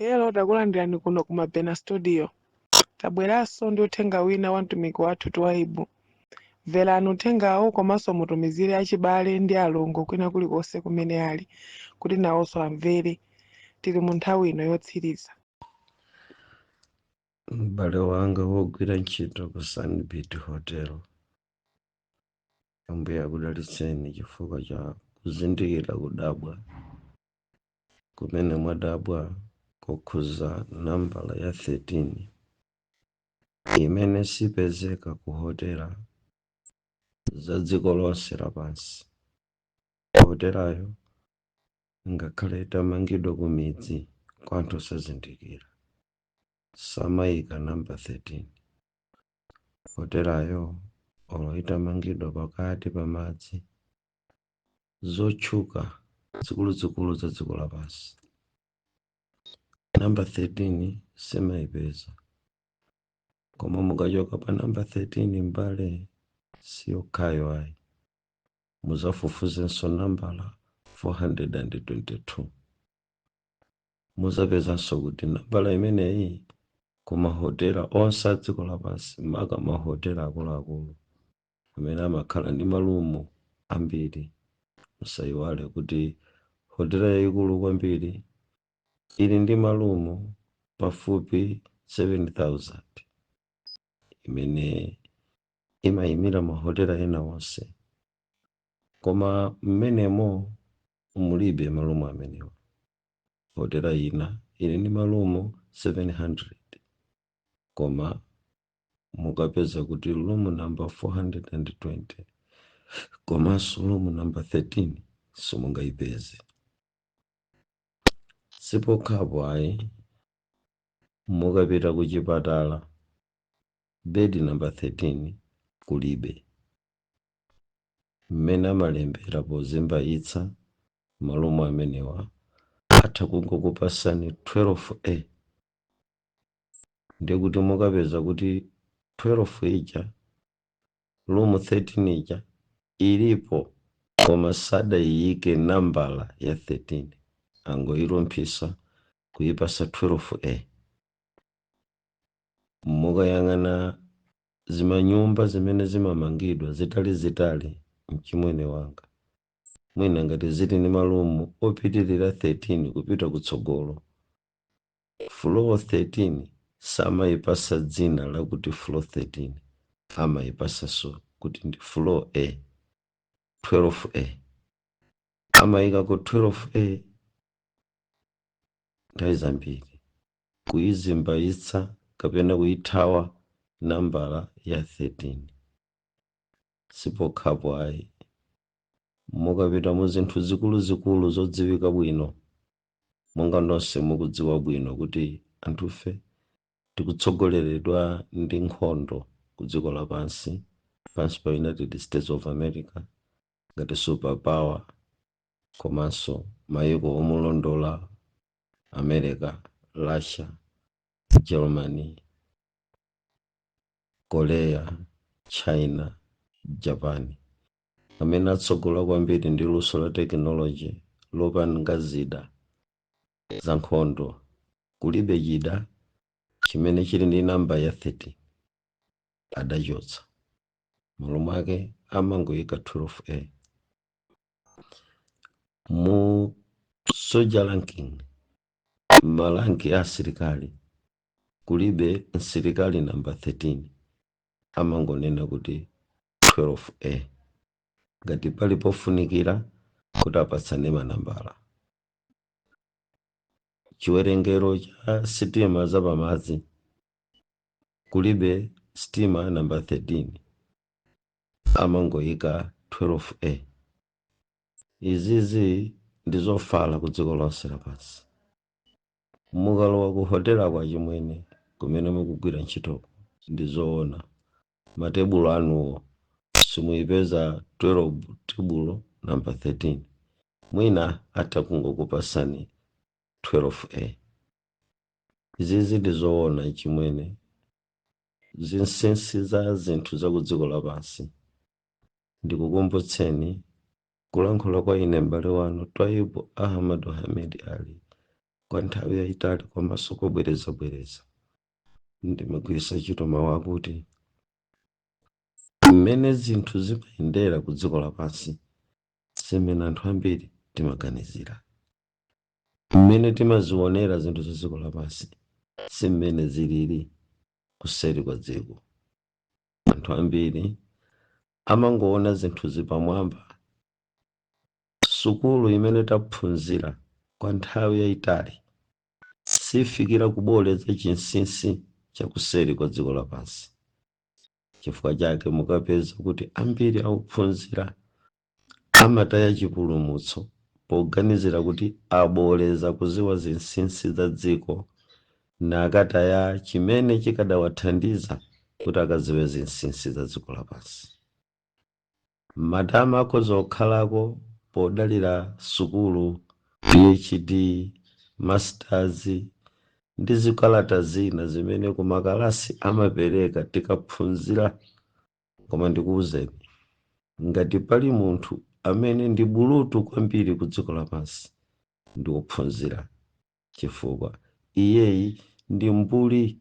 Hello, takulandirani kuno ku Mabena Studio. Tabweranso ndi uthenga wina wa mtumiki wathu Twaibu. Mverani uthengawo komanso mutumizire achibale ndi alongo kwina kulikonse kumene ali kuti nawonso amvere. Tili mu nthawi ino yotsiriza. M'bale wanga wogwira ntchito ku Sunbird Hotel, Ambuye akudalitseni chifukwa cha kuzindikira kudabwa kumene mwadabwa kokhuza nambala ya 13 imene sipezeka ku hotela za dziko lonse lapansi. Hotelayo ngakhale itamangidwa ku midzi kwa anthu osazindikira, samayika namba 13. Hotelayo olo itamangidwa pakati pa madzi zotchuka zikuluzikulu za dziko lapansi, namba 13 simayipeza. Koma mukachoka pa namba 13, mbale, siyokhayo ayi, muzafufuzenso nambala 422, muzapezanso kuti nambala imeneyi ku mahotela onse a dziko lapansi, maka mahotela akuluakulu amene amakhala ndi malumu ambiri. Musayiwale kuti hotela yayikulu kwambiri ili ndi malumu pafupi 7000 imene imayimira mahotela ena onse, koma mmenemo mulibe malumu amenewa. Hotela ina ili ndi malumu 700, koma mukapeza kuti room number 420 komanso room number 13 simungayipeze. Sipokhapo ayi, mukapita ku chipatala, bedi namba 13 kulibe. Mmene amalembera pozimbayitsa malumu amenewa, atha kungokupasani 12A, ndikuti mukapeza kuti 12 ija, room 13 ija ilipo, koma sadayiyike nambala ya 13, angoyilumphisa kuyipasa 12A. Mukayang'ana zimanyumba zimene zimamangidwa zitali-zitali, mchimwene wanga, mwina ngati zili ndi malumu opitirira 13 kupita kutsogolo, floor 13 samayipasa dzina lakuti floor 13, amayipasanso kuti ndi floor A, 12A, amayikako 12A nthawi zambiri kuyizimbayitsa kapena kuyithawa nambala ya 13. Sipokhapo ayi, mukapita mu zinthu zikuluzikulu zodziwika bwino, monga nonse mukudziwa bwino kuti anthufe tikutsogoleredwa ndi nkhondo ku dziko lapansi pansi pa United States of America ngati superpower, komanso mayiko omulondola America, Russia, Germany, Korea, China, Japan, amene atsogola kwambiri ndi luso la tekinoloji lopanga zida za nkhondo. Kulibe chida chimene chili ndi namba ya 30, adachotsa, malo mwake amangoyika 12A. Mu soldier ranking, maranki a asilikali, kulibe msilikali namba 13, amangonena kuti 12A ngati pali pofunikira kuti apatsane manambala. Chiwerengero cha sitima zapamadzi, kulibe sitima namba 13, amangoyika 12A. Izizi ndi zofala ku dziko lonse lapansi. Mukalowa ku hotela kwa chimwene kumene mukugwira ntchitoko, ndi zoona, matebulo anuwo simuyipeza 12, tebulo namba 13, mwina atha kungokupasani 12A. Izizi ndi zoona, chimwene, zinsinsi za zinthu za ku dziko lapansi. Ndikukumbutseni kulankhula kwa ine m'bale wanu Twaibu Ahmadu Hamid Ali. Kwa nthawi yayitali komanso kobwerezabwereza ndimagwiritsa ntchito mawu akuti mmene zinthu zimayendera ku dziko lapansi simene anthu ambiri timaganizira. Mmene timazionera zinthu za dziko lapansi si mmene zilili kuseri kwa dziko. Anthu ambiri amangoona zinthuzi pamwamba. Sukulu imene taphunzira kwa nthawi yayitali sifikira kuboleza chinsinsi chakuseri kwa dziko lapansi. Chifukwa chake mukapeza kuti ambiri akuphunzira amataya chipulumutso poganizira kuti aboleza kuziwa zinsinsi za dziko, nakataya chimene chikadawathandiza kuti akaziwe zinsinsi za dziko lapansi. Matama akhoza kukhalako podalira sukulu, PhD, masters ndi zikalata zina zimene kumakalasi amapereka tikaphunzira. Koma ndikuwuzeni, ngati pali munthu amene ndi bulutu kwambiri ku dziko lapansi ndi wophunzira, chifukwa iyeyi ndi mbuli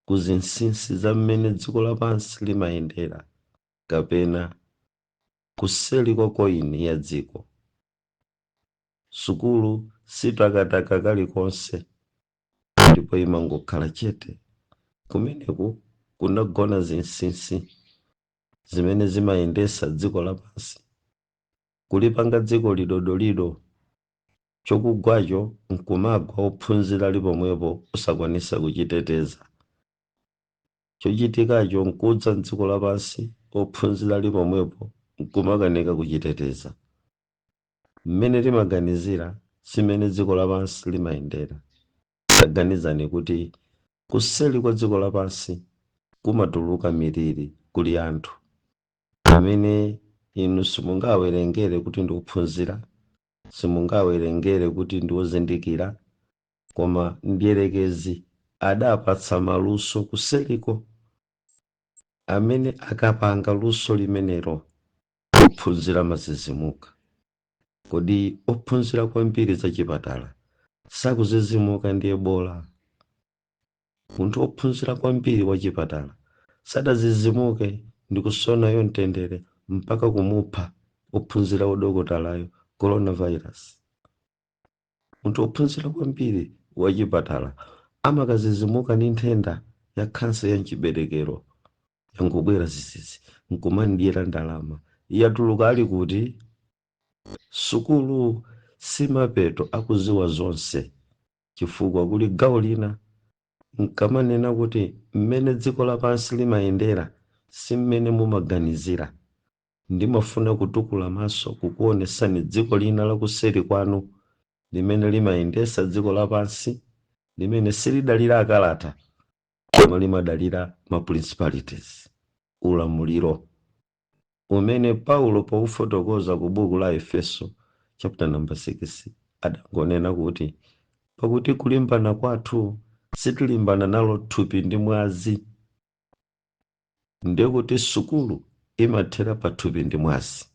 ku zinsinsi za mmene dziko lapansi limayendera kapena kuseli kwa koini ya dziko. Sukulu sitakataka kalikonse ndipo imangokhala chete. Kumeneku kunagona zinsinsi zimene zimayendesa dziko lapansi, kulipanga dziko lidodolido. Chokugwacho nkumagwa ophunzira ali pomwepo, usakwanisa kuchiteteza. Chochitikacho nkudza mdziko lapansi, ophunzira ali pomwepo nkumakanika kuchiteteza. Mmene timaganizira simene dziko lapansi limayendera. Taganizani kuti kuseli kwa dziko lapansi kumatuluka miliri. Kuli anthu amene inu simungawerengere kuti ndi ophunzira, simungawerengere kuti ndi ozindikira, koma mdierekezi adapatsa maluso kuseliko amene akapanga luso limenelo ophunzira mazizimuka. Kodi ophunzira kwambiri za chipatala sakuzizimuka ndi Ebola? Munthu ophunzira kwambiri wa chipatala sadazizimuke ndi kusonayo mtendere mpaka kumupha ophunzira odokotalayo coronavirus? Munthu ophunzira kwambiri wa chipatala amakazizimuka ndi nthenda ya khansa ya mchiberekero yangobwera zizizi nkumandyera ndalama, yatuluka ali kuti? Sukulu simapeto akuziwa zonse, chifukwa kuli gawo lina nkamanena kuti mmene dziko lapansi limayendera si mmene mumaganizira. Ndimafuna kutukula maso kukuonesani dziko lina lakuseri kwanu limene limayendesa dziko lapansi, limene silidalira akalata koma limadalira ma principalities, ulamuliro umene Paulo poufotokoza ku buku la Efeso chapter number 6 adangonena kuti, "Pakuti kulimbana kwathu sitilimbana nalo thupi ndi mwazi." Ndekuti sukulu imathera pa thupi ndi mwazi,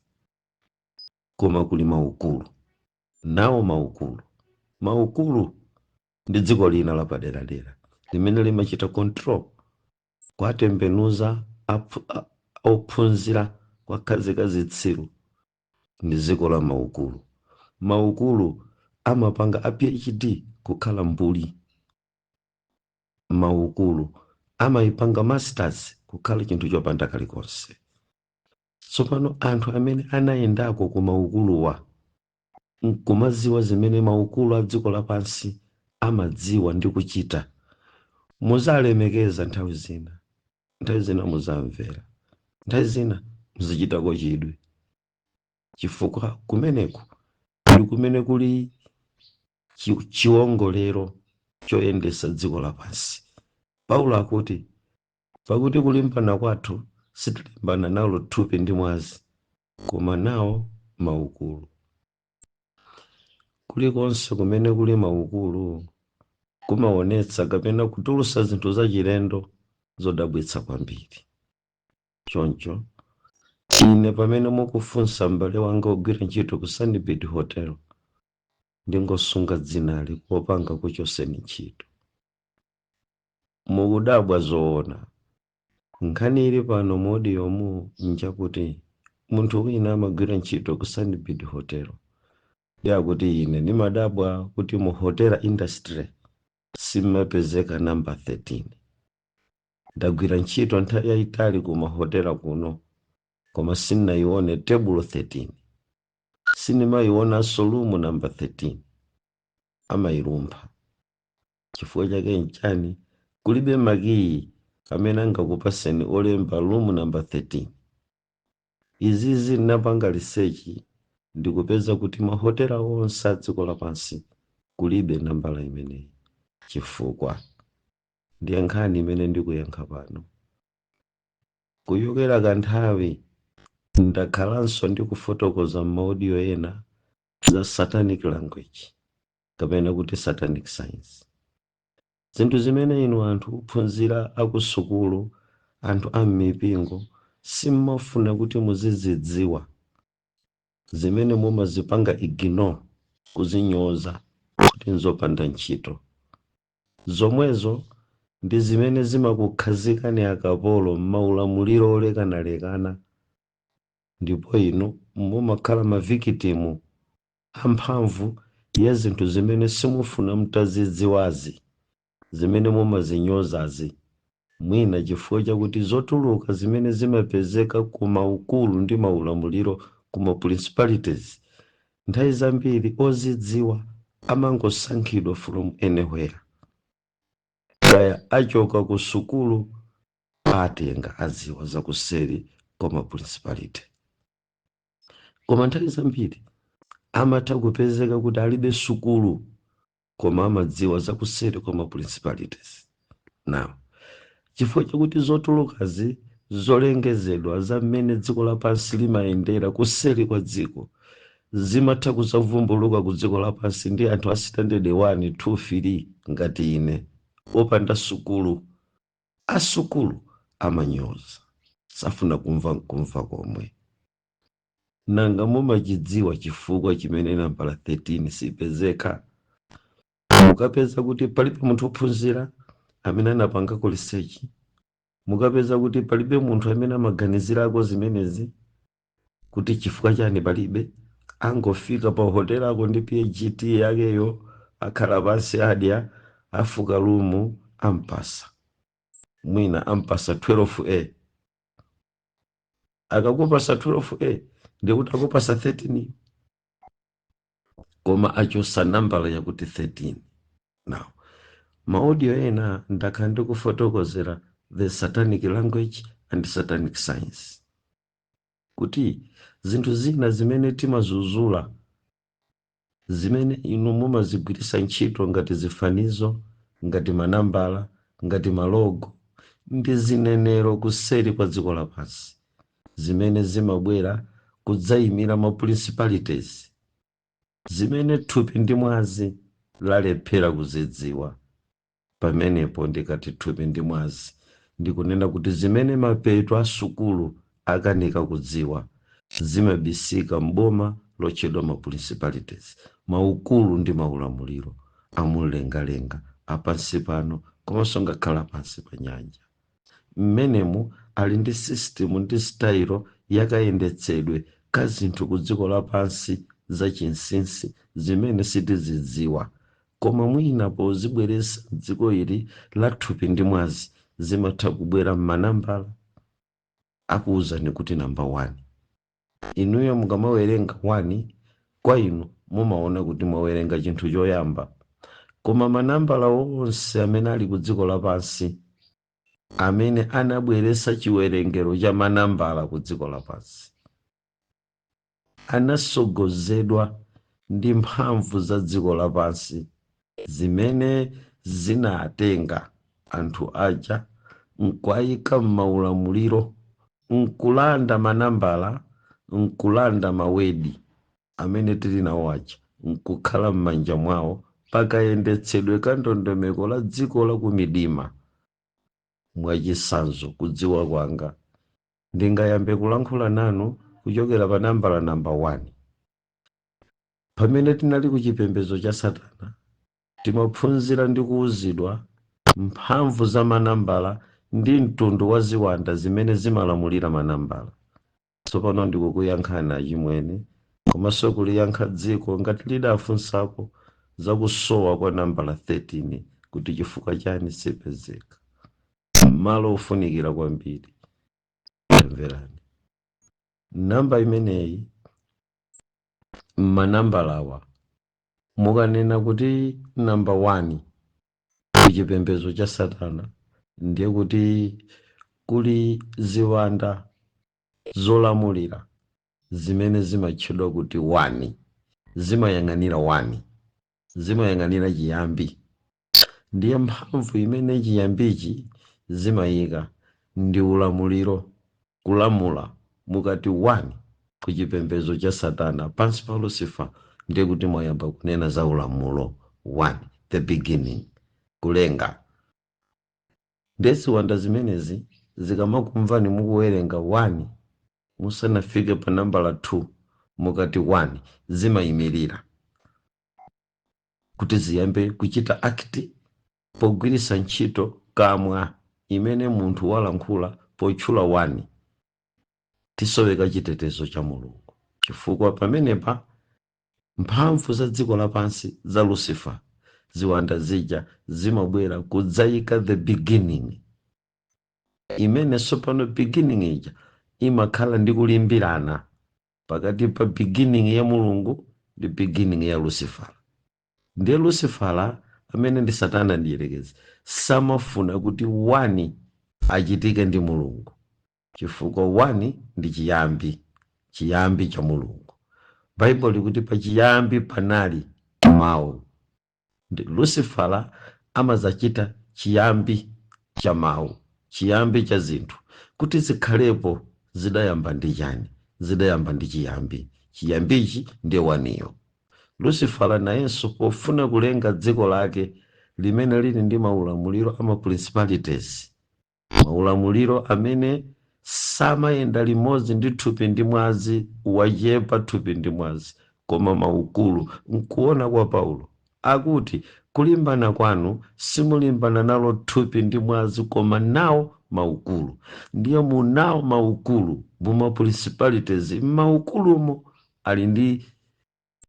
koma kuli maukulu nawo. Maukulu ndi dziko lina lapaderadera limene limachita control, kwatembenuza ophunzira, kwakhazika zitsiru. Ndi dziko la maukulu. Maukulu amapanga a PhD kukhala mbuli. Maukulu amayipanga masters kukhala chinthu chopanda kalikonse. Tsopano anthu amene anayendako ku maukuluwa nkumaziwa zimene maukulu a dziko lapansi amadziwa ndi kuchita, muzalemekeza nthawi zina, nthawi zina muzamvera, nthawi zina muzichitako chidwi, chifukwa kumeneku ndi kumene kuli chiwongolero choyendesa dziko lapansi. Paulo akuti, "Pakuti kulimbana kwathu sitilimbana nalo thupi ndi mwazi, koma nawo maukulu." Kulikonse kumene kuli maukulu kumaonetsa kapena kutulusa zinthu zachilendo zodabwitsa kwambiri. Choncho ine pamene mukufunsa m'bale wanga ogwira ntchito ku Sunbird Hotel Ndingosunga dzinali kuopanga kuchoseni ntchito. Mukudabwa zoona? Nkhani ili pano mu audiomu njakuti munthu wina amagwira ntchito ku Sunbird Hotel, yakuti ine ndimadabwa kuti mu hotel industry simapezeka number 13. Ndagwira ntchito nthawi yayitali ku mahotela kuno, koma sindinayione table 13, sindimayionanso room number 13. Amayilumpha. Chifukwa chake nchani? Kulibe makiyi amene angakupaseni olemba room number 13. Izizi ndinapanga research, ndikupeza kuti mahotela onse a dziko lapansi kulibe nambala imeneyi. Chifukwa ndiye nkhani imene ndikuyankha pano. Kuyokera kanthawi ndakhalanso ndikufotokoza m'maaudio ena za satanic language kapena kuti satanic science, zinthu zimene inu anthu kuphunzira akusukulu, anthu a m'mipingo, simmafuna kuti muzizidziwa, zimene mumazipanga ignore, kuzinyoza kuti nzopanda ntchito. Zomwezo ndi zimene zimakukhazikani akapolo m'maulamuliro olekanalekana, ndipo inu mumakhala mavictim amphamvu ya zinthu zimene simufuna mutazidziwazi, zimene mumazinyozazi, mwina chifukwa chakuti zotuluka zimene zimapezeka ku maukulu ndi maulamuliro, ku ma principalities, nthawi zambiri ozidziwa amangosankhidwa from anywhere. Kaya achoka ku sukulu, atenga aziwa zakuseri kwa ma principality, koma nthawi zambiri amatha kupezeka kuti alibe sukulu, koma amadziwa zakuseri kwa ma principalities. Now, chifukwa chakuti zotulukazi zolengezedwa za mmene dziko lapansi limayendera kuseri kwa dziko zimatha kuzavumbuluka ku dziko lapansi ndi anthu a standard 1, 2, 3 ngati ine opanda sukulu, asukulu amanyoza, safuna kumva nkumva komwe. Nanga mumachidziwa chifukwa chimene nambala 13 sipezeka? Mukapeza kuti palibe munthu wophunzira amene anapangako research, mukapeza kuti palibe munthu amene amaganizirako zimenezi kuti chifukwa chani palibe, angofika pa hotelako ndi PhD yakeyo, akhala pansi, adya, afuka room, ampasa, mwina ampasa 12A. Akakupasa 12A ndikuti akupasa 13, koma achosa nambala yakuti 13. Now, maaudio ena ndakhala ndikufotokozera the satanic language and satanic science, kuti zinthu zina zimene timazuzula, zimene inu mumazigwiritsa ntchito ngati zifanizo, ngati manambala, ngati malogo, ndi zinenero kuseri kwa dziko lapansi zimene zimabwera kudzayimira ma principalities zimene thupi ndi mwazi lalephera kuzidziwa. Pamenepo ndikati thupi ndi mwazi, ndikunena kuti zimene mapeto a sukulu akanika kudziwa zimabisika mboma lotchedwa ma principalities, maukulu ndi maulamuliro amumlengalenga, apansi pano komanso ngakhala pansi pa nyanja. Mmenemu ali ndi system ndi style yakayendetsedwe ka zinthu ku dziko lapansi zachinsinsi zimene sitizidziwa, koma mwina pozibweretsa dziko ili la thupi ndi mwazi zimatha kubwera m'manambala. Akuwuzani kuti namba 1, inuyo mukamawerenga 1, kwa inu mumaona kuti mwawerenga chinthu choyamba, koma manambala onse amene ali ku dziko lapansi, amene anabweretsa chiwerengero cha manambala ku dziko lapansi, anasogozedwa ndi mphamvu za dziko lapansi zimene zinatenga anthu aja nkuayika m'maulamuliro, nkulanda manambala, nkulanda maword amene tili nawo aja, nkukhala m'manja mwawo pakayendetsedwe ka ndondomeko la dziko la kumidima. Mwachisanzo, kudziwa kwanga, ndingayambe kulankhula nanu kuchokera pa nambala namba 1. Pamene tinali ku chipembedzo cha Satana, timaphunzira ndi kuwuzidwa mphamvu za manambala ndi mtundu wa ziwanda zimene zimalamulira manambala. Tsopano ndikukuyankhani achimwene, komanso kuliyankha dziko ngati lidafunsapo zakusowa kwa nambala 13, kuti chifukwa chani sipezeka malo ofunikira kwambiri. Tamverani, namba imeneyi, mmanambalawa, mukanena kuti namba 1 kuchipembedzo cha Satana, ndiye kuti kuli ziwanda zolamulira zimene zimatchedwa kuti 1, zimayang'anira 1, zimayang'anira chiyambi. Ndiye mphamvu imene chiyambichi zimayika ndi ulamuliro, kulamula. Mukati 1 kuchipembedzo cha Satana pansi pa Lucifer, ndiye kuti mwayamba kunena za ulamulo 1, the beginning, kulenga. Ndiye ziwanda zimenezi zikamakumvani mukuwerenga 1, musanafike pa nambala 2, mukati 1, zimayimirira kuti ziyambe kuchita act pogwiritsa ntchito kamwa imene munthu walankhula potchula 1. Tisoweka chitetezo cha Mulungu, chifukwa pamenepa mphamvu za dziko lapansi za Lucifer, ziwanda zija, zimabwera kudzayika the beginning, imene tsopano beginning ija imakhala ndi kulimbirana pakati pa beginning ya Mulungu ndi beginning ya Lucifer. Ndiye Lucifer, amene ndi Satana ndiyerekezi, samafuna kuti 1 achitike ndi Mulungu, chifukwa 1 ndi chiyambi, chiyambi cha Mulungu. Baibulo likuti pachiyambi panali mawu. Ndi Lucifera amazachita chiyambi cha mawu, chiyambi cha zinthu kuti zikhalepo. Zidayamba ndi chani? Zidayamba ndi chiyambi. Chiyambichi ndiye 1yo. Lucifera nayenso pofuna kulenga dziko lake limene lili ndi maulamuliro ama principalities, maulamuliro amene samayenda limodzi ndi thupi ndi mwazi, wachepa thupi ndi mwazi koma maukulu. Nkuona kwa Paulo akuti kulimbana kwanu simulimbana nalo thupi ndi mwazi, koma nawo maukulu. Ndiye munawo maukulu, muma principalities, maukulumo ali ndi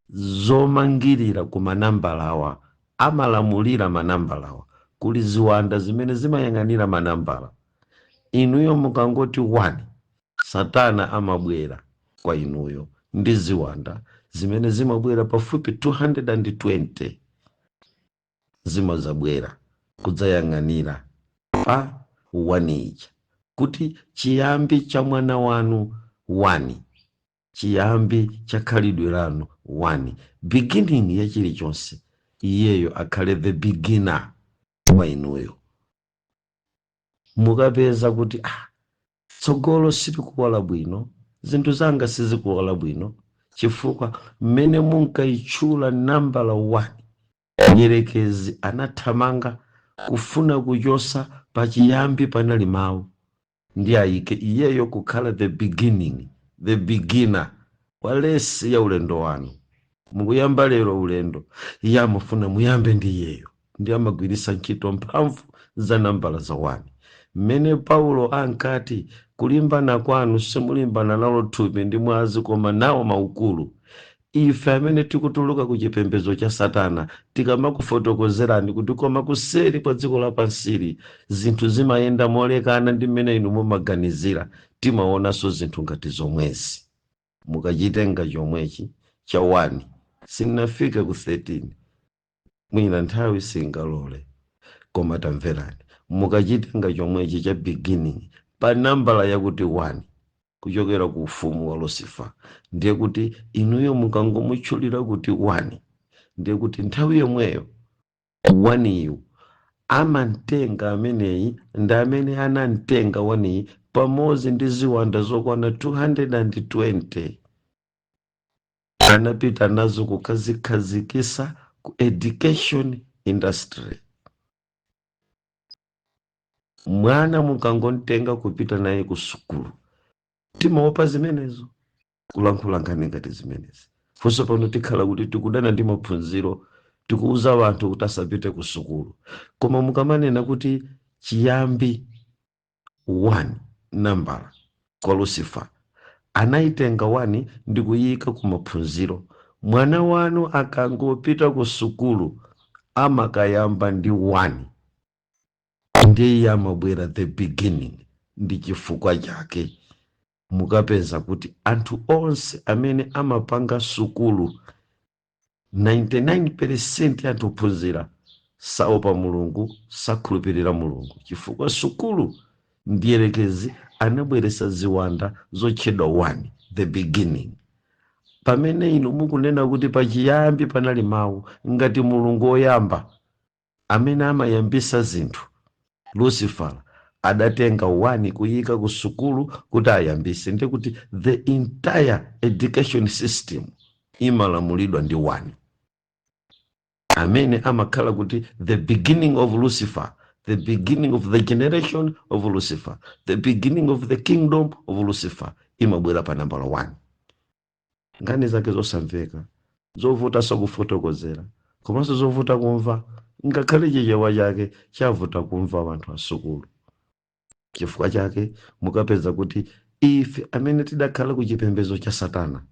zomangirira ku manambalawa, amalamulira manambalawa. Kuli ziwanda zimene zimayang'anira manambala. Inuyo mukangoti 1, Satana amabwera kwa inuyo ndi ziwanda zimene zimabwera pafupi 220, zimazabwera kudzayang'anira pa 1 ija, kuti chiyambi cha mwana wanu 1, chiyambi cha khalidwe lanu 1, beginning ya chilichonse, iyeyo akhale the beginner wa inuyo. Mukapeza kuti tsogolo silikuwala bwino, zinthu zanga sizikuwala bwino, chifukwa mmene munkayitchula nambala 1, nyerekezi anathamanga kufuna kuchosa pachiyambi panali mawu, ndi ayike iyeyo kukhala the beginning, the beginner wa race ya ulendo wanu. Mukuyamba lero ulendo, iye amafuna muyambe ndi iyeyo, ndi amagwiritsa ntchito mphamvu za nambala za 1. Mmene Paulo ankati kulimbana kwanu simulimbana nalo thupi ndi mwazi, koma nawo maukulu, ife amene tikutuluka ku chipembedzo cha Satana tikamakufotokozerani kuti koma kuseri kwa dziko lapansili zinthu zimayenda molekana ndi mmene inu mumaganizira, timaonanso zinthu ngati zomwezi. Mukachitenga chomwechi cha 1, sinnafike ku 13, mwina nthawi singalole, koma tamverani. Mukachitenga chomwechi cha beginning pa nambala yakuti 1 kuchokera ku ufumu wa Lucifer, ndiye kuti inuyo mukangomutchulira kuti 1, ndiye kuti nthawi yomweyo 1 iyu amamtenga ameneyi, ndi amene anamtenga 1yi pamodzi ndi ziwanda zokwana 220, anapita nazo kukazikhazikisa ku education industry. Mwana mukangontenga kupita naye ku sukulu, timaopa zimenezo, kulankhula nkhani ngati zimenezi. Funso pano, tikhala kuti tikudana ndi maphunziro, tikuuza anthu kuti asapite ku sukulu, koma mukamanena kuti chiyambi 1, nambala kwa Lucifer anayitenga 1 ndi kuyika ku maphunziro. Mwana wanu akangopita ku sukulu amakayamba ndi 1, ndiye amabwera the beginning. Ndi chifukwa chake mukapeza kuti anthu onse amene amapanga sukulu, 99% anthu ophunzira saopa Mulungu, sakhulupirira Mulungu, chifukwa sukulu ndiyerekezi anabweretsa ziwanda zotchedwa 1, the beginning. Pamene inu mukunena kuti pachiyambi panali mawu, ngati Mulungu woyamba amene amayambisa zinthu, Lucifer adatenga 1 kuyika ku sukulu kuti ayambise, ndi kuti the entire education system imalamulidwa ndi 1, amene amakhala kuti the beginning of Lucifer, the beginning of the generation of Lucifer, the beginning of the kingdom of Lucifer imabwera pa nambala 1. Nkhani zake zosamveka, zovutanso kufotokozera, komanso zovuta kumva. Ngakhale Chichewa chake chavuta kumva anthu asukulu. Chifukwa chake mukapeza kuti ife amene tidakhala ku chipembedzo cha satana,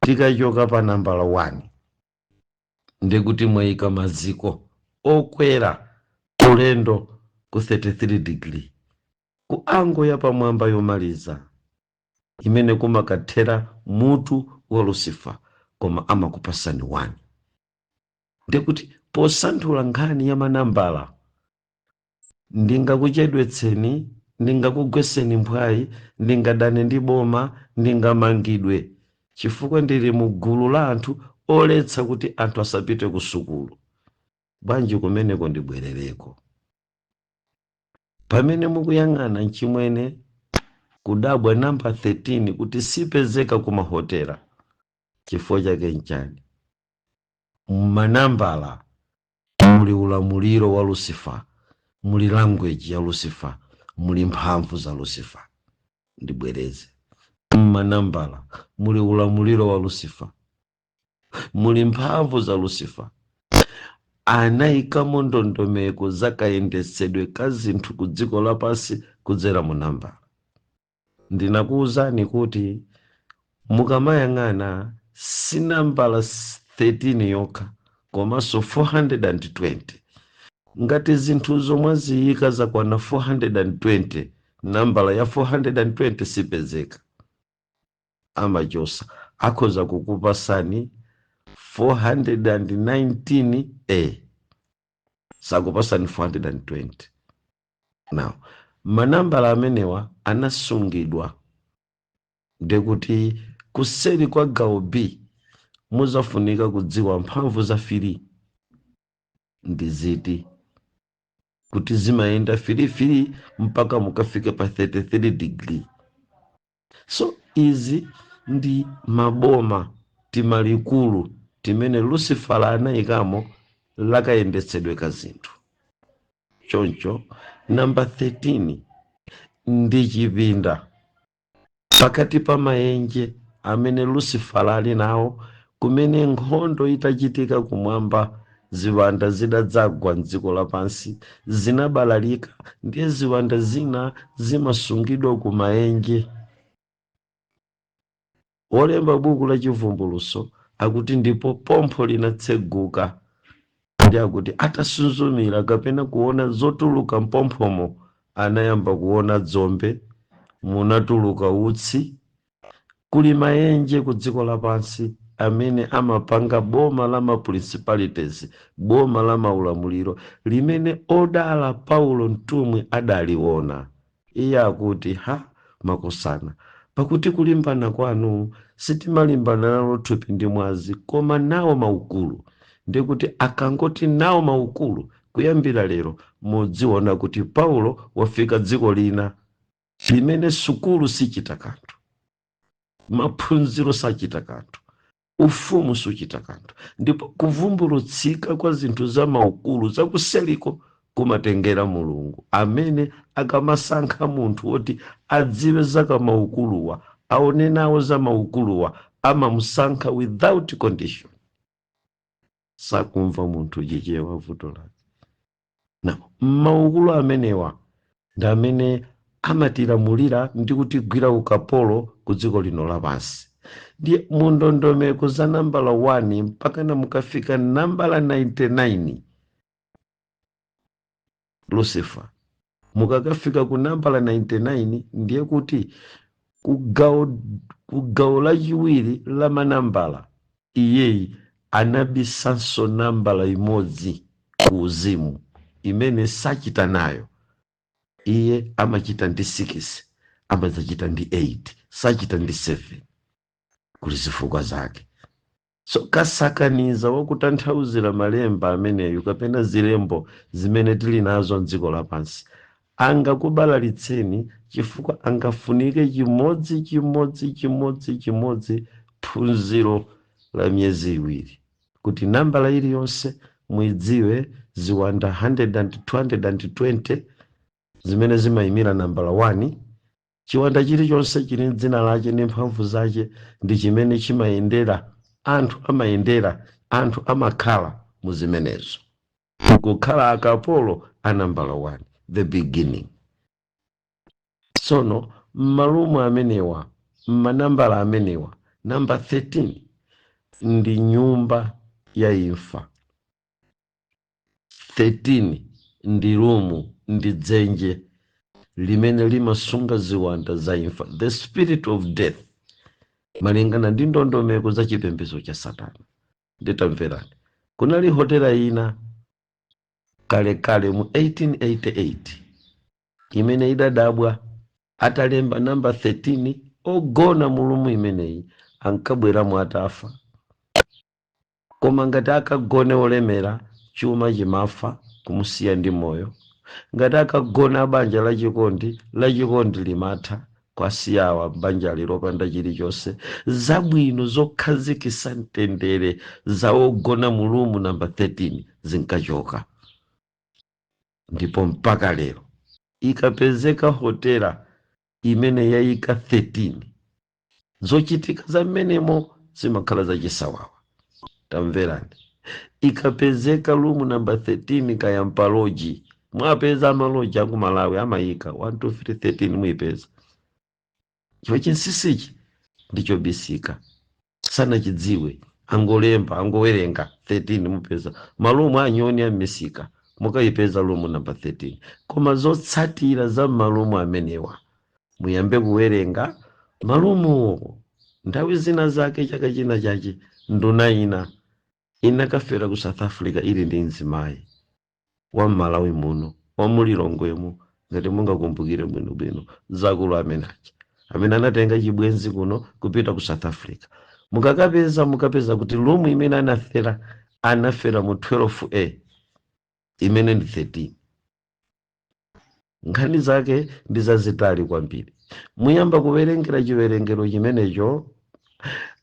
tikachoka pa nambala 1, ndikuti mwayika maziko okwera ulendo ku 33 degree, ku angle yapamwamba yomaliza imene kumakathera mutu wa Lucifer, koma amakupasani 1. Ndikuti posanthula nkhani ya manambala, ndingakuchedwetseni, ndingakugweseni mphwayi, ndingadane ndi boma, ndingamangidwe, chifukwa ndili mu gulu la anthu oletsa kuti anthu asapite ku sukulu. Bwanji kumeneko ndibwerereko? Pamene mukuyang'ana, mchimwene, kudabwa namba 13 kuti sipezeka ku mahotela, chifukwa chake nchani? Mmanambala muli ulamuliro wa Lucifer, muli language ya Lucifer, muli mphamvu za Lucifer. Ndibwereze: mmanambala muli ulamuliro wa Lucifer, muli mphamvu za Lucifer. Anayikamo ndondomeko zakayendetsedwe ka zinthu ku dziko lapansi kudzera mu nambala. Ndinakuwuzani kuti mukamayang'ana, si nambala 13 yokha, komanso 420. Ngati zinthuzo mwaziyika zakwana 420, nambala ya 420 sipezeka, amachosa. Akhoza kukupasani 419 a, sakupasani 420. Now, manambala amenewa anasungidwa, ndikuti kuseri kwa gawo B muzafunika kudziwa mphamvu za three ndi ziti, kuti zimayenda three three mpaka mukafika pa 33 degree. So izi ndi maboma timalikulu timene Lucifer anayikamo lakayendetsedwe ka zinthu. Choncho namba 13 ndi chipinda pakati pa maenje amene Lucifer ali nawo, kumene nkhondo itachitika kumwamba, ziwanda zidadzagwa mdziko lapansi, zinabalalika. Ndiye ziwanda zina zimasungidwa ku maenje. Wolemba buku la Chivumbulutso akuti ndipo pompho linatseguka, ndi akuti atasunzumira kapena kuona zotuluka mpomphomo, anayamba kuona dzombe, munatuluka utsi. Kuli maenje ku dziko lapansi amene amapanga boma la ma principalities, boma la maulamuliro limene odala Paulo mtumwi adaliona. Iye akuti, "Ha, makosana, pakuti kulimbana kwanu sitimalimbana nalo thupi ndi mwazi, koma nawo maukulu." Ndikuti akangoti nawo maukulu, kuyambira lero mudziona kuti Paulo wafika dziko lina limene sukulu sichita kanthu, maphunziro sachita kanthu, ufumu suchita kanthu, ndipo kuvumbulutsika kwa zinthu za maukulu zakuseliko kumatengera Mulungu, amene akamasankha munthu woti adziwe za kamaukuluwa, aone nawo za maukuluwa. Amamusankha without condition. Sakumva munthu Chichewa, vuto lake. Na maukulu amenewa ndi amene amatilamulira ndi kutigwira ukapolo ku dziko lino lapansi. Ndiye mundondomeko za nambala 1 mpaka na mukafika nambala 99, Lucifer, mukakafika ku nambala 99, ndiye kuti kugawo lachiwiri la manambala, iyeyi anabisanso nambala imodzi ku uzimu imene sachita nayo. Iye amachita ndi 6, amadzachita ndi 8, sachita ndi 7. Kuli zifukwa zake. So kasakaniza wakutanthauzira malemba ameneyu kapena zilembo zimene tili nazo mdziko lapansi angakubalalitseni, chifukwa angafunike chimodzi chimodzi chimodzi chimodzi, phunziro la miyezi 2 kuti nambala iliyonse muidziwe, ziwanda 100 and 220 zimene zimayimira nambala 1. Chiwanda chilichonse chili dzina lache ndi mphamvu zache ndi chimene chimayendera anthu, amayendera anthu, amakhala mu zimenezo, kukhala akapolo a nambala 1, the beginning. Tsono mmalumu amenewa, mmanambala amenewa, namba 13 ndi nyumba ya imfa. 13 ndi room, ndi dzenje limene limasunga ziwanda za imfa, the spirit of death, malingana ndi ndondomeko za chipembedzo cha Satana. Nditamverani, kunali hotela ina kalekale mu 1888 imene idadabwa atalemba namba 13. Ogona mu room imeneyi ankabweramo atafa, koma ngati akagone olemera, chuma chimafa kumusiya ndi moyo. Ngati akagona banja lachikondi, lachikondi limatha kwasiyawa banjali lopanda chilichonse. Zabwino zokhazikitsa mtendere za ogona mu room namba 13 zinkachoka. Ndipo mpaka lero ikapezeka hotela imene yayika 13, zochitika za mmenemo zimakhala zachisawawa. Tamverani, ikapezeka room namba 13, kaya mpa lodge, mwapeza ama lodge aku Malawi amayika 1 2 3 13, muyipeza chifukwa chinsinsichi ndichobisika, sanachidziwe, angolemba, angowerenga 13. Mupeza ma room anyoni amisika, mukayipeza room namba 13. Koma zotsatira za ma room amenewa, muyambe kuwerenga ma roomwo. Nthawi zina zake, chaka china chachi, nduna ina inakafera ku South Africa ili ndi mzimayi wa Mmalawi muno, wa mulilongwemo, ngati mungakumbukire bwinobwino zakulu amenaja amene anatenga chibwenzi kuno kupita ku South Africa. Mukakapeza, mukapeza kuti room imene anafera, anafera mu 12A imene ndi 13. Nkhani zake ndi zazitali kwambiri. Muyamba kuwerengera chiwerengero chimenecho,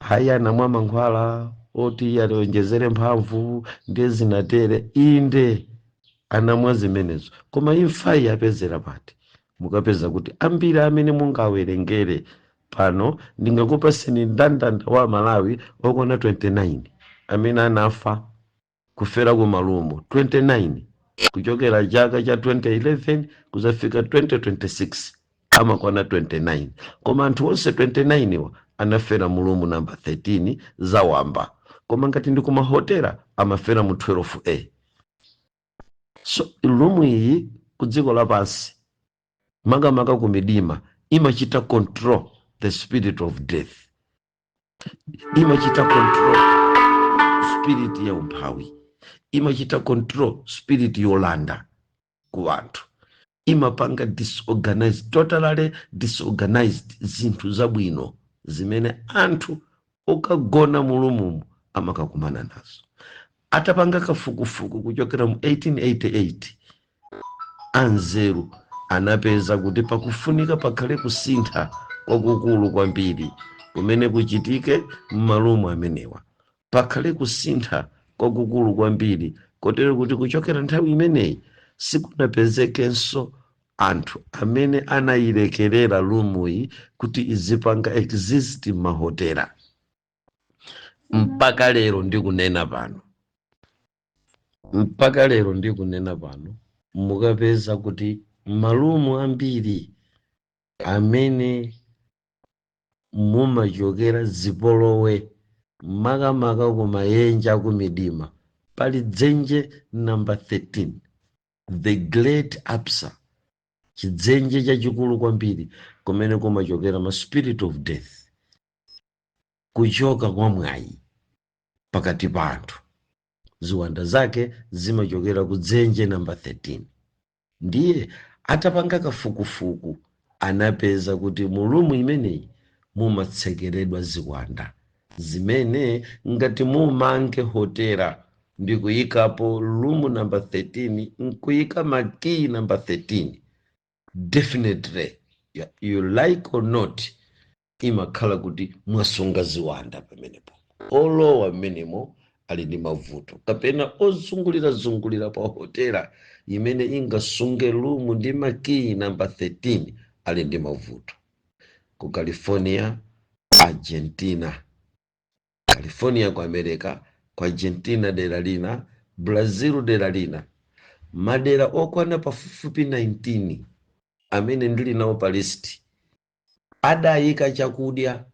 hayi, anamwa mankhwala oti alionjezere mphamvu, ndiye zinatere. Inde, anamwa zimenezo, koma imfayi yapezera pati? Mukapeza kuti ambiri amene mungawerengere pano, ndingakupaseni ndandanda wa Malawi okwana 29 amene anafa kufera ku ma room 29, kuchokera chaka cha 2011 kuzafika 2026, amakwana 29. Koma anthu onse 29 wa anafera mu room namba 13 zawamba, koma ngati ndi kumahotela amafera mu 12A. So room iyi ku dziko lapansi, makamaka ku midima, imachita control the spirit of death, imachita control spirit ya umphawi, imachita control spirit yolanda ku anthu, imapanga disorganized, totally disorganized zinthu zabwino zimene anthu okagona mu roommu amakakumana nazo. Atapanga kafukufuku kuchokera mu 1888, anzeru anapeza kuti pakufunika pakhale kusintha kwakukulu kwambiri kumene kuchitike m'ma room amenewa, pakhale kusintha kwakukulu kwambiri kotero kuti kuchokera nthawi imeneyi sikunapezekenso anthu amene anayilekerera roomyi kuti izipanga exist m'mahotela. Mpaka lero ndikunena pano, mpaka lero ndikunena pano, mukapeza kuti malumu ambiri amene mumachokera zipolowe, makamaka kumayenje akumidima, pali dzenje namba 13, the Great Abyss, chidzenje chachikulu kwambiri kumene kumachokera ma spirit of death, kuchoka kwa mwayi pakati pa anthu. Ziwanda zake zimachokera ku dzenje namba 13. Ndiye atapanga kafukufuku anapeza kuti mu room imeneyi mumatsekeredwa ziwanda zimene ngati mumange hotela ndi kuyikapo room number 13, nkuyika makiyi number 13, definitely, you like or not, imakhala kuti mwasunga ziwanda pamenepo. Olowa mmenemo ali ndi mavuto, kapena ozungulirazungulira pa hotela imene ingasunge room ndi makiyi namba 13 ali ndi mavuto. Ku California, Argentina, California ku America, ku Argentina dera lina, Brazil dera lina, madera okwana pafupifupi 19 amene ndili nawo pa list, adayika chakudya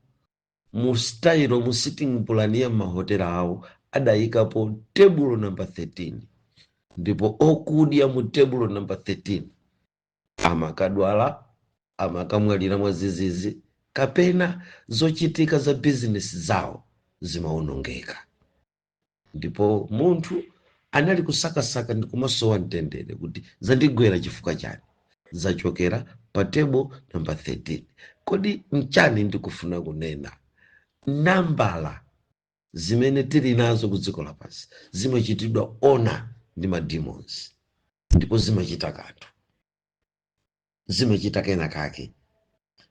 mu style, mu sitting plan ya mahotela awo, adayikapo tebulo namba 13, ndipo okudya mu tebulo namba 13 amakadwala, amakamwalira mwazizizi, kapena zochitika za bizinesi zawo zimawonongeka. Ndipo munthu anali kusakasaka ndi kumasowa mtendere kuti zandigwera chifukwa chani? Zachokera pa table namba 13. Kodi mchani ndikufuna kunena? Nambala zimene tili nazo ku dziko lapansi zimachitidwa ona ndi ma demons, ndipo zimachita kanthu, zimachita kena kake.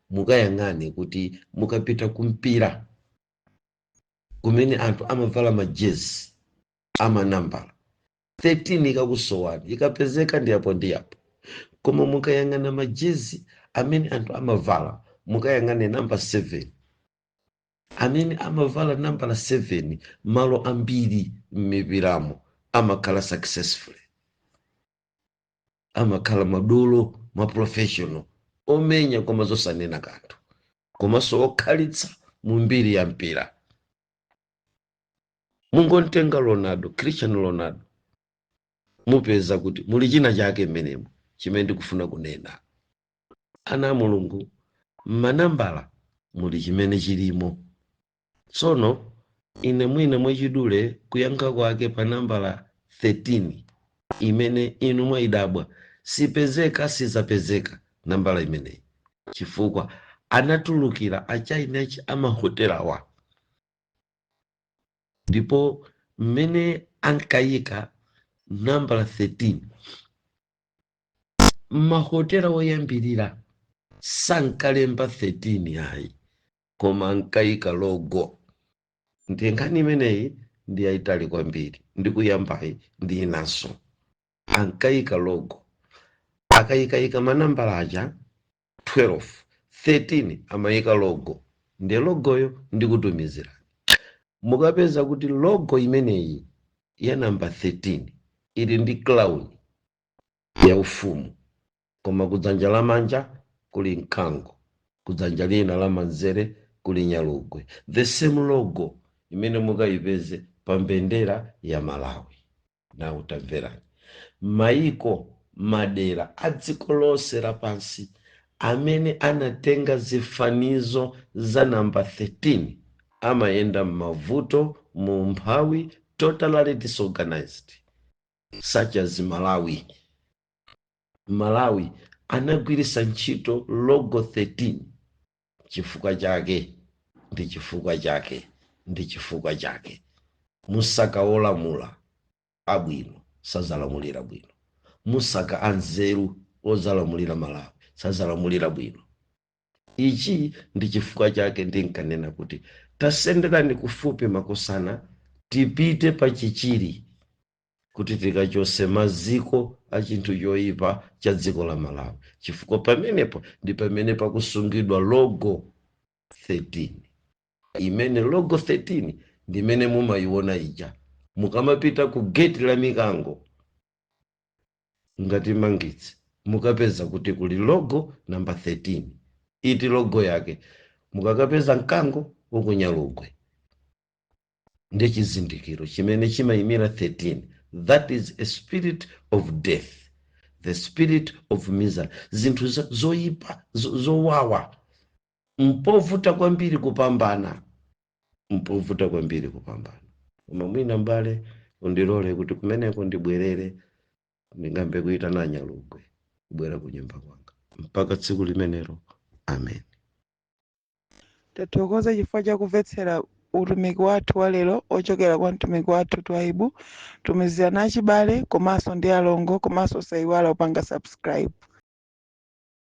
Mukayang'ane kuti mukapita kumpira kumene anthu amavala majezi amanambala 13, ikakusowani, ikapezeka ndi apo ndi apo. Koma mukayang'ana majezi amene anthu amavala, mukayang'ane namba 7, amene amavala nambala 7 malo ambiri m'mipiramo amakhala successful, amakhala madolo, ma professional omenya, koma zosanena kanthu, komanso okhalitsa mu mbiri ya mpira. Mungontenga Ronaldo, Cristiano Ronaldo, mupeza kuti muli china chake mmenemo. Chimene ndikufuna kunena, ana a Mulungu, m'manambala muli chimene chilimo. Tsono ine mwina mwachidule kuyankha kwake pa nambala 13 imene inu mwayidabwa, sipezeka, sizapezeka nambala imeneyi, chifukwa anatulukira achainachi amahotelawa. Ndipo mmene ankayika nambala 13 mmahotela woyambirira, sankalemba 13 ayi, koma ankayika logo. Ndiye nkhani imeneyi ndi yayitali kwambiri, ndikuyambayi ndi inanso. Ankayika logo, akayikayika manambala aja 12, 13, amayika logo. Ndiye logoyo ndikutumizirani, mukapeza kuti logo imeneyi ya namba 13 ili ndi crown ya ufumu, koma kudzanja lamanja kuli mkango, kudzanja lina lamanzere kuli nyalugwe, the same logo imene mukayipeze pa mbendera ya Malawi. Nawu tamverani, mayiko, madera a dziko lonse lapansi amene anatenga zifanizo za namba 13 amayenda m'mavuto, mu umphawi, totally disorganized, such as Malawi. Malawi anagwiritsa ntchito logo 13. Chifukwa chake ndi chifukwa chake ndi chifukwa chake musaka wolamula abwino sazalamulira bwino, musaka anzeru ozalamulira Malawi sazalamulira bwino. Ichi ndi chifukwa chake ndinkanena kuti tasenderani kufupi makosana, tipite pa Chichiri kuti tikachose maziko a chinthu choyipa cha dziko la Malawi, chifukwa pamenepo ndi pamene pakusungidwa logo 13, imene logo 13 ndi Ndimene mumayiona ija mukamapita ku gate la mikango ngati mangitsi, mukapeza kuti kuli logo number 13. Iti logo yake mukakapeza mkango ukunyalugwe, ndi chizindikiro chimene chimayimira 13. That is a spirit of death, the spirit of misery, zinthu zoyipa, zowawa. Mpovuta kwambiri kupambana, mpovuta kwambiri kupambana. Koma mwina mbale undilole kuti kumeneko ndibwerere, ndingambe kuitana anyalugwe kubwera ku nyumba kwanga. Mpaka tsiku limenelo, amen. Tathokoza chifukwa chakumvetsera utumiki wathu wa lero ochokera kwa mtumiki wathu Twaibu. Tumizirana achibale komanso ndi alongo, komanso sayiwala kupanga subscribe.